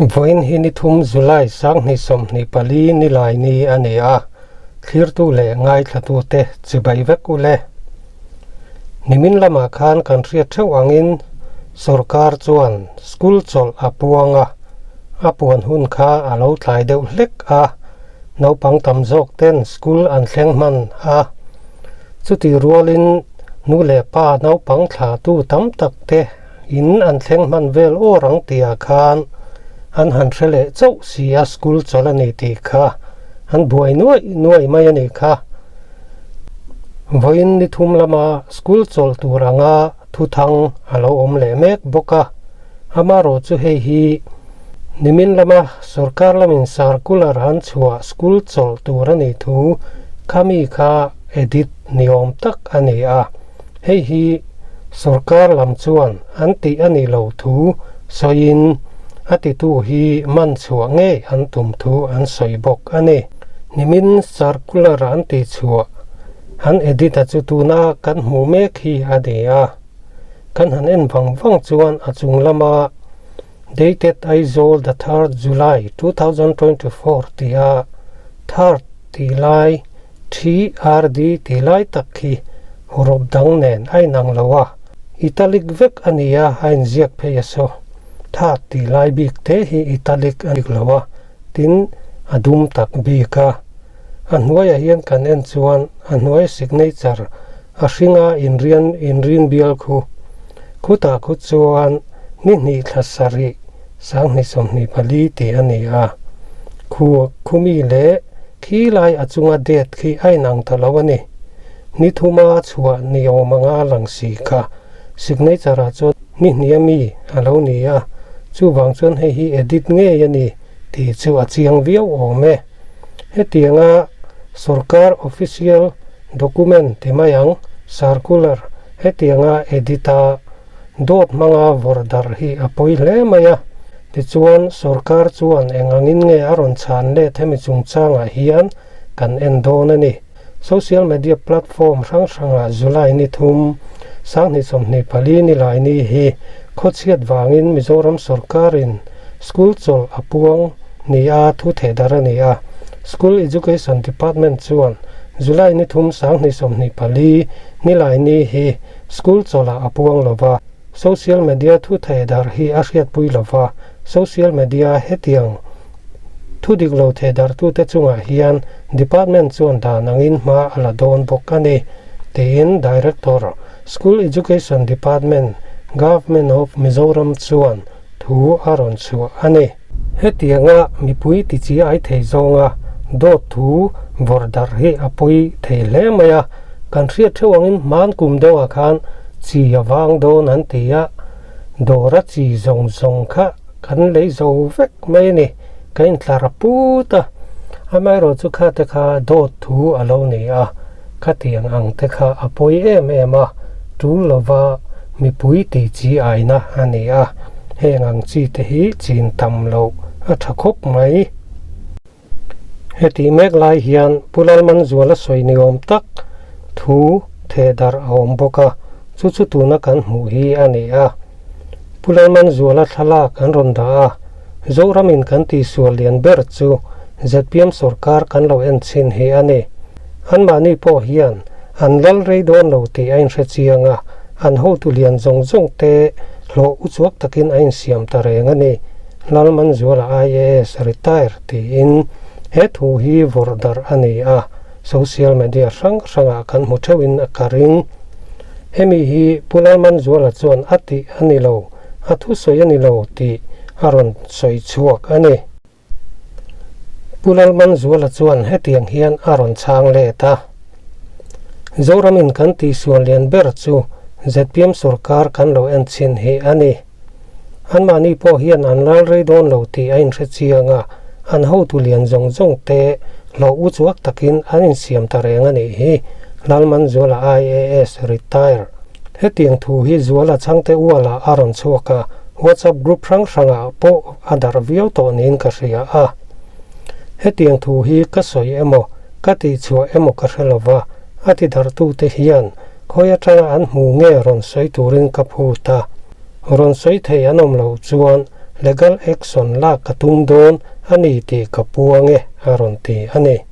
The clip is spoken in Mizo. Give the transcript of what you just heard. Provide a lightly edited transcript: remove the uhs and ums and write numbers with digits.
Vawiin hi ni thum July 2024 nilai ni a ni a, thlirtu leh ngaithlatute chibai vek u le. Nimin lamah khan kan hriat theuh angin sorkar chuan school chawlh a puang a, a puan hun kha a lo tlai deuh hlek a, naupang tam zawk ten school an thleng hman a. Chutih rualin nu leh pa naupang thlahtu tam tak te in an thleng hman vel awr ang tihah khan an han hre leh chauh si a school chawlh a ni tih kha an buai nuaih nuaih mai a nih kha. Vawiin ni thum lama school chawlh tur anga thuthang a lo awm leh mek bawk a, amarawh chu hei hi nimin lama sorkar lamin circular an chhuah school chawlh tur a nih thu khami kha edit ni awm tak a ni a, hei hi sorkar lam chuan an tih a nih loh thu sawiin a titu hi man chhuah ngei an tum thu an sawi bawk a ni. Nimin circular an tih chhuah An edit a chu tuna kan hmuh mek hi a ni a, kan han en vang vang chuan a chung lama Dated Aizawl the third July 2024 tia third tih lai TRD tih lai tak khi hurawp dang nen a inang lo a, italic vek a ni a, a inziak phei a saw. Third tih lai bik te hi italic a dik lo a, tin a dum tak bik a. A hnuaiah hian kan en chuan a hnuai signature a hringa inrian inrin bial khu khutah khu chuan ni hnih thla sarih 2024 tih a ni a. Khu khumi leh khi lai a chunga date khi a inang ta lo a ni. Ni thuma chhuah ni awm anga lang si kha signature ah chuan ni hnih ami a lo ni a, chuvang chuan hei hi edit ngei a ni tih chu a chiang viau awm e. Hetianga sorkar official document ti mai ang, circular, hetianga edit a dawt hmanga vawrh darh hi a pawi hle mai a. Tichuan, sorkar chuan eng angin nge a rawn chhan let hemi chungchangah hian kan en dawn a ni. Social media platform hrang hrangah July ni thum, 2024 ni lai ni hi khawchhiat vangin Mizoram sorkarin school chawlh a puang ni a thu theh dar a ni a. School Education Department chuan July ni thum, 2024 ni lai ni hi school chawlhah a puang lo va, social media thu theh dar hi a hriatpui lo va, social media hetiang Thu dik lo theh darhtute chungah hian Department chuan dan angin hma a la dawn bawk a ni, tiin Director, School Education Department, Government of Mizoram chuan thu a rawn chhuah a ni. Hetianga mipui tichi ai thei zawnga dawt thu vawrh darh hi a pawi thei hle mai a, kan hriat theuh angin hman kum deuhah khan chi a vang dawn an ti a, dawra chi zawng zawng kha Kan lei zo vek mai a ni. Ka intlar a put a, amaherawh chu kha te kha dawt thu a lo ni a, khatiang ang te kha a pawi em em a, tul lova mipui tih chi aina a ni a, heng ang chi te hi chin tam loh a tha khawp mai. Hetih mek lai hian Pu Lalmanzuala sawi ni awm tak thu theh darh a awm bawk a, chu chu tuna kan hmuh hi a ni a. Pu Lalmanzuala thlalak an rawn dah a, Zoramin kan tihsual lian ber chu zpm sorkar kan lo en chhin hi a ni. Anmahni pawh hian an lal rei dawn lo tih a inhre chiang a, an hotu lian zawng zawng te hlawh uchuak takin a insiam ta reng a ni. Lalmanzuala IAS retire tiin he thu hi vawrh darh a ni a, social media hrang hrangah kan hmu theuhin a ka ring. Hemi hi Pu Lalmanzuala chuan a tih a ni lo, a thusawi a ni lo tih a rawn sawi chhuak a ni. Pu Lalmanzuala chuan hetiang hian a rawn chhang let a, Zoramin kan tihsual lian ber chu zpm sorkar kan lo en chhin hi a ni. Anmahni pawh hian an lal rei dawn lo tih a inhre chiang a, an hotu lian zawng zawng te hlawh uchuak takin an insiam ta reng a nih hi, Lalmanzuala IAS retire. Hetiang thu hi Zuala chhangte ualah a rawn chhuak a, WhatsApp group hrang hrangah pawh a darh viau tawh niin ka hria a. Hetiang thu hi ka sawi emaw, ka tihchhuah emaw ka hre lova, a tidarhtute hian Khawi atanga an hmu nge rawn sawi turin ka phut a, rawn sawi thei an awm loh chuan legal action lak ka tum dawn a ni tih ka puang e, a rawn ti a ni.